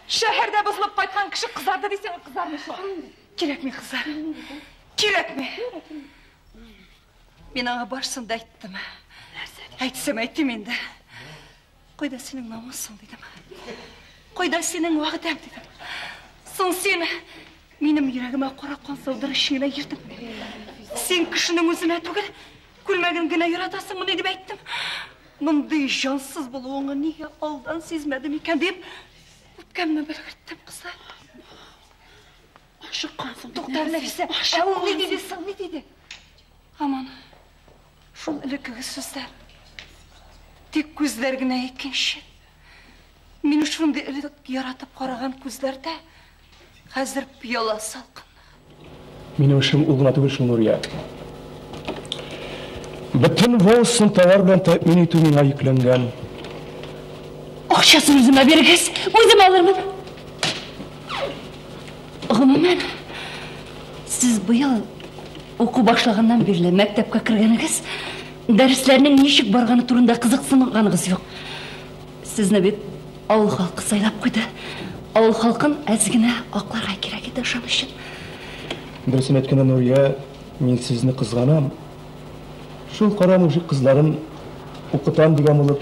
Шәһәрдә бозылып кайткан кеше кызарды дисең, кызармый шул. Кирәкми, кызлар. Кирәкми. Мин аңа барысын да әйттем. Әйтсәм әйтим инде. Кайда синең намусың, дидем. Кайда синең вәгъдәң, дидем. Соң син минем йөрәгемә кара кан саудырыр өчен генә йөрдең. Син кешенең үзенә түгел, күлмәген генә яратасыңмыни дип әйттем. Мондый җансыз булуыңны нигә алдан сизмәдем икән дип, үпкәмне белгерттем, кызлар. Ашыккансың. Тукта, Нәфисә, ә ул ни диде соң, ни диде? Һаман шул элеккеге сүзләр. Тик күзләр генә икенче. Мин шундый элек яратып караган күзләрдә хәзер пыяла салкын. Минем эшем ул гына түгел шул, Нурия. Бөтен волостьны товар белән тәэмин итү миңа йөкләнгән. Акчасын үземә бирегез, үзем алырмын. Гомумән, сез быел уку башлаганнан бирле мәктәпкә кергәнегез, дәресләрнең ничек барганы турында кызыксынганыгыз юк. Сезне бит авыл халкы сайлап куйды. Авыл халкын әз генә акларга кирәк иде ышанычын. Дөресен әйткәндә, Нурия, мин сезне кызганам. Шул кара мужик кызларын укытам дигән булып,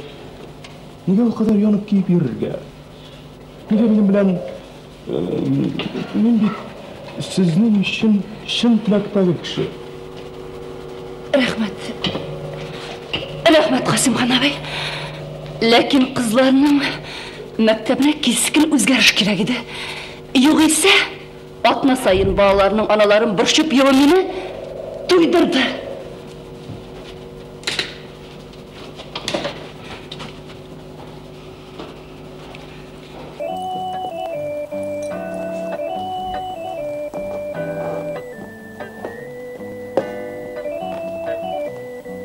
нигә ул кадәр янып киеп йөрергә? Нигә минем белән мин бит сезнең өчен чын теләктәге кеше. Рәхмәт. Рәхмәт, Касыймхан абый. Ләкин кызларның мәктәбенә кискен үзгәреш кирәк иде. Югыйсә, атна саен балаларның аналарын борчып йөрү мине туйдырды.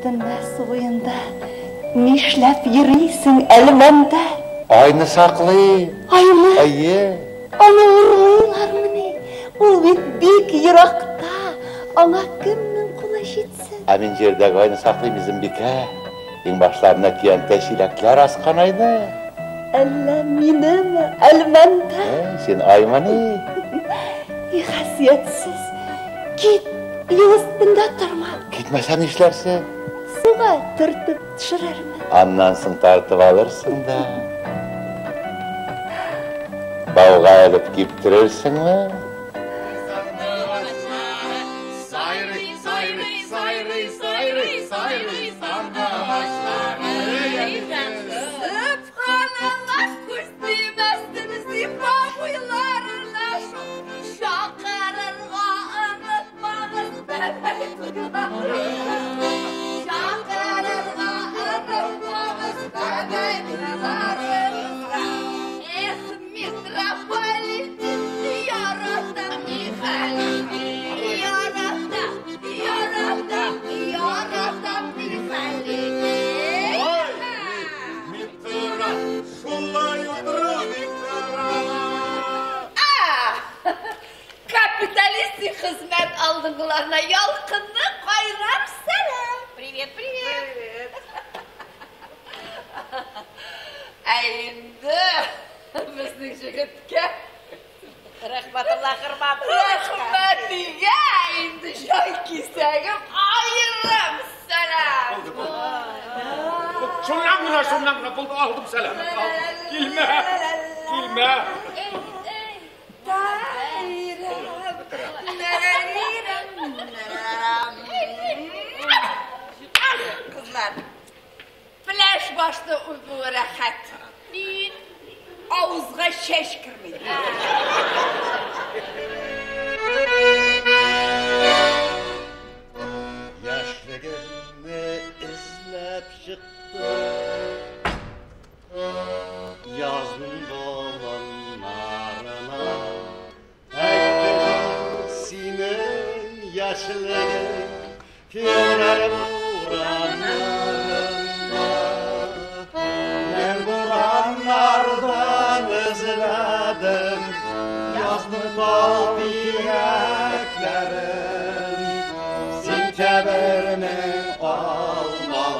Төнлә су буенда нишләп йөрисең әлмәндә? Айны саклый. Айны? Әйе. Аны урлыйлармыни? Ул бит бик еракта. Аңа кемнең кулы җитсен? Ә мин җирдәге айны саклыйм, Изембикә. Иңбашларына көянтә чиләкләр аскан айны. Әллә минеме, әлмәндә? Син аймыни? И хасиятсез. Кит, юл өстендә торма. Китмәсә нишләрсең? Суга төртеп төшерермен. Аннан соң тартып алырсың да. Бауга элеп киптерерсеңме? Сөбханаллаһ, күз тимәсен зифа буйларына шул чакырырга онытмагыз бәбәй туйларына. Чакырырга онытмагыз бәбәй туйларына. Эх, митрополит, яратам Михалин, яратам, яратам, яратам Михалин. Шулай утыру дип тора. Капиталистик хезмәт алдынгыларына ялкынлы кайнар сәлам. Привет, привет. Ә инде безнең җегеткә Рәхмәтулла Хырматовичка. Рәхмәтигә инде җай кисәгем аерым сәлам. Шуннан гына, шуннан гына булды, алдым сәлам. Килмә, килмә. Кызлар, пеләш башны үбүе рәхәт. Авызга чәч керми. Яшьлегемне эзләп чыктым Язның болыннарына. Әйттем синең яшьлегең февраль бураннарында. Мин бураннардан эзләдем язның тал тирәкләрен, сентябрьнең алмаларын,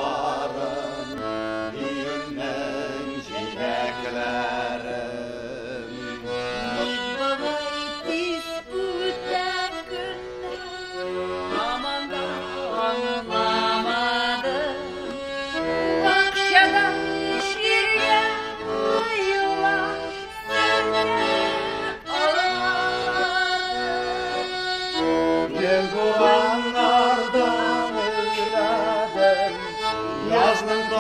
июньнең җиләкләрен.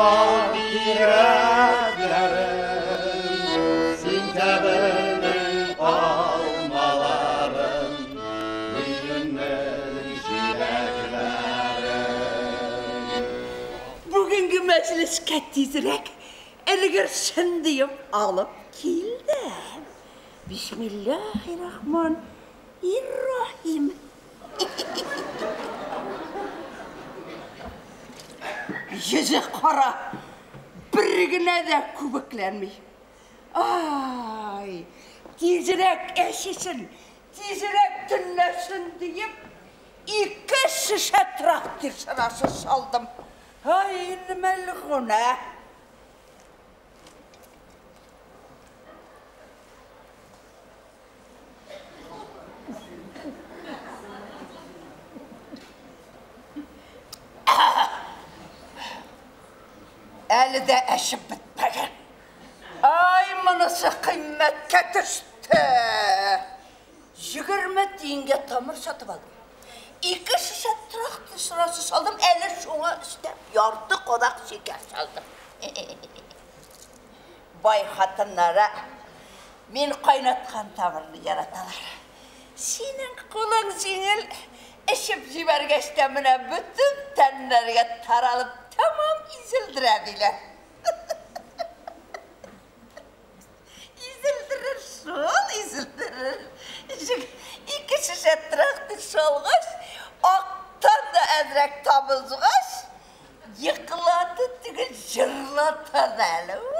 Хатирәләрем, сентябрьнең алмаларын, июньнең җиләкләрен. Бүгенге мәҗлескә тизрәк өлгерсен диеп алып килдем. Бисмиллахиррахманиррахим. Йөзе кара, бер генә дә күбекләнми. Ай, тизрәк әчесен, тизрәк төнләсен диеп, ике шешә трактир сырасы салдым. Ай, мәлгунә. Әле дә әчеп бетмәгән. Ай, монысы кыйммәткә төште. 20 тиенгә тамыр сатып алдым. 2 шешә трактир сырасы салдым, әле шуңа өстәп ярты кадак шикәр салдым. Бай хатыннары мин кайнаткан тамырны яраталар. Синең кулың җиңел, эчеп җибәргәч тә менә бөтен тәннәргә таралып тәмам изелдерә диләр. Изелдерер шул, изелдерер. 2 шешә трактир салгач, актан да әзрәк табылгач, йыклата түгел, җырлата да әле ул.